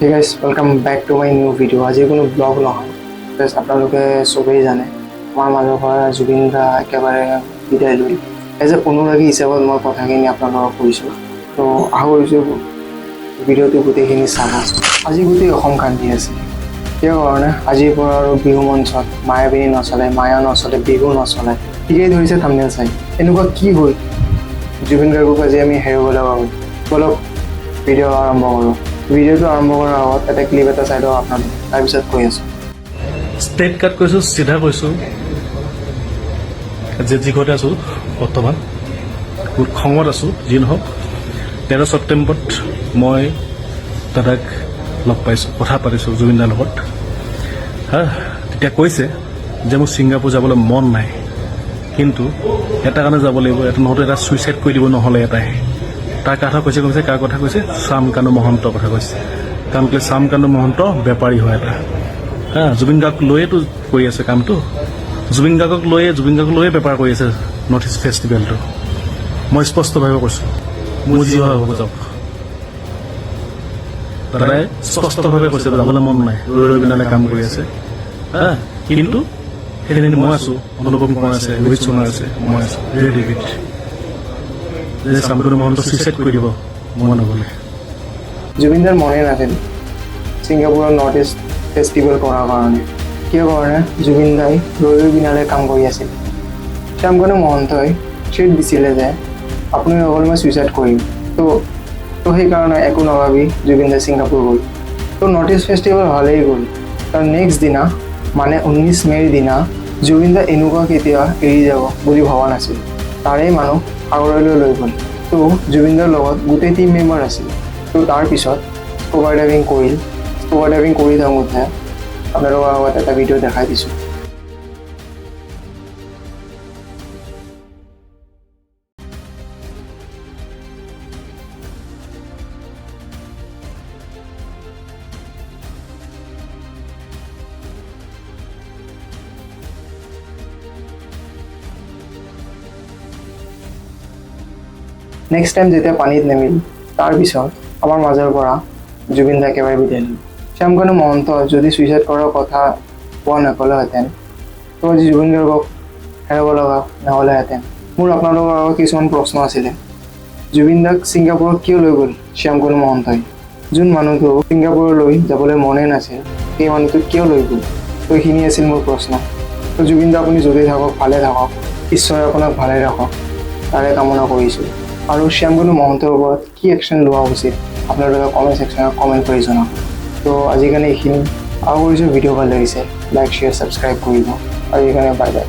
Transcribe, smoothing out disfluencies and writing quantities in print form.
Hey guys, welcome back to my new video. আজি কোনো blog নহয়, জাষ্ট আপোনালোকে চবেই জানে আমাৰ মাজৰ পৰা জুবিন দা একেবাৰে বিদায় লৈ। এজ এ অনুৰাগী হিচাপত মই কথাখিনি আপোনালোকক কৈছোঁ। তো আশা কৰিছোঁ ভিডিঅ'টো গোটেইখিনি চাব। আজি গোটেই অসম কান্দি আছে। কিয় কাৰণে আজিৰ পৰা আৰু বিহু মঞ্চত মায়াবিনী নচলে, মায়া নচলে, বিহু নচলে। ঠিকেই ধৰিছে থাম্বনেইল চাই। এনেকুৱা কি হ'ল জুবিন গাৰ্গক আজি আমি হেৰুৱাব লগা হ'ল? ব'লক, ভিডিঅ' আৰম্ভ কৰোঁ। ভিডিঅ'টো আৰম্ভ কৰাৰ আগত এটা ক্লিপ এটা চাই লওক আপোনালোকে, তাৰপিছত কৈ আছোঁ। ষ্ট্ৰেইট কাট কৈছোঁ, চিধা কৈছোঁ যে যি ঘৰতে আছোঁ বৰ্তমান বহুত খঙত আছোঁ। যি নহওক, 13 ছেপ্টেম্বৰত মই দাদাক লগ পাইছোঁ, কথা পাতিছোঁ জুবিন দাৰ লগত। হা, তেতিয়া কৈছে যে মোৰ ছিংগাপুৰ যাবলৈ মন নাই, কিন্তু এটা কাৰণে যাব লাগিব, এটা নহ'লে এটা ছুইচাইড কৰি দিব নহ'লে এটাই। তাৰ কথা কৈছে, কৈছে কাৰ কথা কৈছে? শ্যাম কানু মহন্তৰ কথা কৈছে। কাৰণ কেলৈ শ্যাম কানু মহন্ত বেপাৰী হয় এটা। হা, জুবিন গাৰ্গক লৈয়েতো কৰি আছে কামটো। জুবিন গাৰ্গক লৈয়ে বেপাৰ কৰি আছে নৰ্থ ইষ্ট ফেষ্টিভেলটো। মই স্পষ্টভাৱে কৈছোঁ, মোৰ যি হয় হ'ব যাওক। দাদাই স্পষ্টভাৱে কৈছে যাবলৈ মন নাই, ৰৈ ৰৈ বিনালে কাম কৰি আছে। হা, কিন্তু সেইদিন মই আছোঁ, অনুপম কুমাৰ আছে, ৰোহিত শৰ্মা আছে, মই আছোঁ ৰেডি উইথ যে শ্যামকানু মহন্ত ছুইচাইড কৰি দিব মই নগ'লে। জুবিনদাৰ মনে নাছিল ছিংগাপুৰৰ নৰ্থ ইষ্ট ফেষ্টিভেল কৰাৰ কাৰণে। কিয় কাৰণে জুবিন দাই ৰৈ ৰৈ বিনালে কাম কৰি আছিল। শ্যামকানু মহন্তই থ্ৰেট দিছিলে যে আপুনি নগ'লে মই ছুইচাইড কৰিম। তো সেইকাৰণে একো নাভাবি জুবিন দাই ছিংগাপুৰ গ'ল। তো নৰ্থ ইষ্ট ফেষ্টিভেল ভালেই গ'ল। তাৰ নেক্সট দিনা, মানে 19 মে'ৰ দিনা জুবিন দা এনেকুৱা কেতিয়া এৰি যাব বুলি ভবা নাছিল। তাৰে মানুহ সাগৰলৈ লৈ গ'ল। তো জুবিন দাৰ লগত গোটেই টিম মেম্বাৰ আছিল। তো তাৰপিছত স্কুবা ডাইভিং কৰিল। স্কুবা ডাইভিং কৰি থাকোঁতে আপোনালোকৰ আগত এটা ভিডিঅ' দেখাই দিছোঁ। নেক্সট টাইম যেতিয়া পানীত নামিল, তাৰপিছত আমাৰ মাজৰ পৰা জুবিন দা একেবাৰে বিদায় ল'ল। শ্যামকানু মহন্ত যদি ছুইচাইড কৰাৰ কথা কোৱা নক'লেহেঁতেন, তো আজি জুবিন গাৰ্গক হেৰাব লগা নহ'লেহেঁতেন। মোৰ আপোনালোকৰ আগত কিছুমান প্ৰশ্ন আছিলে। জুবিন দাক ছিংগাপুৰত কিয় লৈ গ'ল শ্যামকানু মহন্তই? যোন মানুহটো ছিংগাপুৰলৈ যাবলৈ মনে নাছিল, সেই মানুহটোক কিয় লৈ গ'ল? তো এইখিনি আছিল মোৰ প্ৰশ্ন। তো জুবিন দা, আপুনি য'তেই থাকক ভালে থাকক, ঈশ্বৰে আপোনাক ভালে ৰাখক, তাৰে কামনা কৰিছোঁ। আৰু শ্যামকানু মহন্তৰ ওপৰত কি একশ্যন লোৱা উচিত, আপোনালোকে কমেণ্ট ছেকশ্যনত কমেণ্ট কৰি জনাওক। তো আজিৰ কাৰণে এইখিনি। আশা কৰিছোঁ ভিডিঅ' ভাল লাগিছে। লাইক, শ্বেয়াৰ, ছাবস্ক্ৰাইব কৰিব। আৰু এইকাৰণে বাই বাই।